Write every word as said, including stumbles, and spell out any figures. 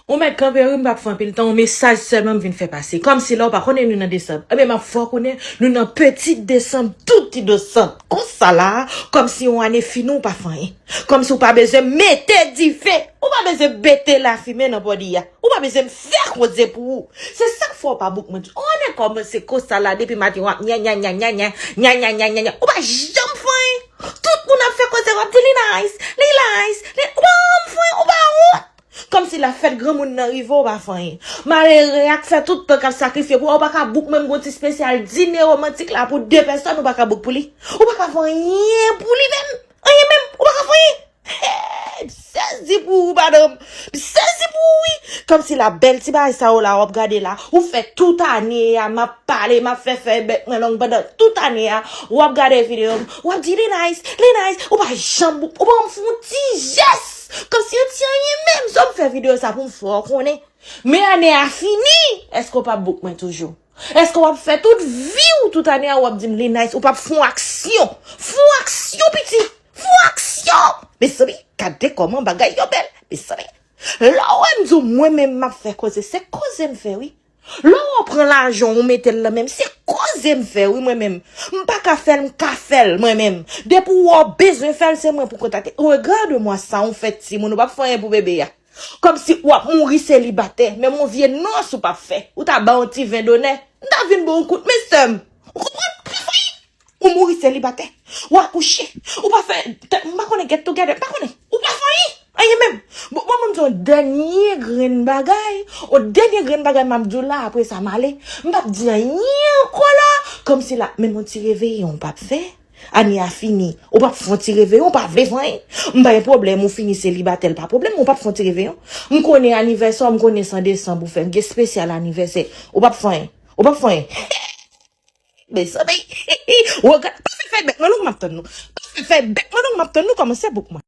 Ou mèt kanpe wi, m p ap fè anpil tan, yon mesaj sèlman m vin fè pase. Kòmsi la ou pa konnen nou nan desanm. Ebyen, m ap fè w konnen nou nan pitit desanm, tout ti desanm. Konsa la, kòmsi yon ane fini ou pa fè anyen. Kòmsi ou pa bezwen mete dife. Ou pa bezwen mete lafimen nan bòdi a. Ou pa bezwen m fè koze pou ou. Se sa k fè w pa bouk mwen. Yon ane kòmanse konsa la, depi maten w ap nya, nya, nya. Ou pa janm fè anyen. Tout moun ap fè koze, w ap di li nice, li nice, li, ou pa janm fè anyen, ou pa wont. Kòmsi la fèt granmoun nan rive, ou pa fè anyen. Malere a k fè tout tan k ap sakrifye pou ou, ou pa ka bouk menm gon ti espesyal dine womantik la pou de pèsòn, ou pa ka bouk pou li. Ou pa ka fè anyen pou li menm. Anyen menm, ou pa ka fè anyen. M sezi pou ou, madanm. M sezi pou ou, wi. Kòmsi la bèl ti bagay sa yo la, w ap gade la. Ou fè tout ane a, m ap pale, m ap fè fè bèk mwen long pandan tout ane a. W ap gade videyo m, w ap di li nice, li nice. Ou pa janm, ou pa janm fè yon ti jès. Kòmsi yon ti anyen menm. Sa m fè videyo sa pou m fè w konnen. Men ane a fini, èske w p ap bouk mwen toujou? Èske w ap fè tout vi w, tout ane a, w ap di m li nice, ou p ap fè yon aksyon? Fè yon aksyon, piti! Fè yon aksyon! Mezanmi, gade kòman bagay yo bèl, mezanmi. Lè w wè m di w mwen menm m ap fè koze, se koze m fè, wi. Lè w pran lajan w mete l nan men m, se koze m fè, wi, mwen menm. M pa ka fè l, m ka fè l, mwen menm. Depi w wè w bezwen fè l, se mwen pou kontakte. Regarde-moi ça, ou fè timoun, ou p ap fè anyen pou bebe a. Kòmsi w ap mouri selibatè, menm yon vye nòs ou p ap fè. Ou ta ba yon ti ven donè, m ta vin ba w yon kout men, sè m. Ou konprann? Ou pa fè anyen. Ou mouri selibatè. Ou akouche. Ou pa fè, m pa konnen, get together, m pa konnen. Ou pa fè anyen. Anyen menm. Bon, bon, mwen m di yon dènye grenn bagay. Yon dènye grenn bagay m ap di w la, apre sa m ale. M p ap di anyen ankò la. Kòmsi la, menm yon ti reveyon ou p ap fè. Ane a fini, ou p ap fè yon ti reveyon, ou pa vle fè anyen. M pa gen pwoblèm, ou fini selibatè, l pa pwoblèm, ou p ap fè yon ti reveyon. M konnen anivèsè w, m konnen san desanm ou fè, m gen espesyal anivèsè. Ou p ap fè anyen. Ou p ap fè anyen. Mezanmi, regarde, pa fè fè bèk mwen long, m ap tann nou. Pa fè fè bèk mwen long, m ap tann nou, kòmanse bouk mwen.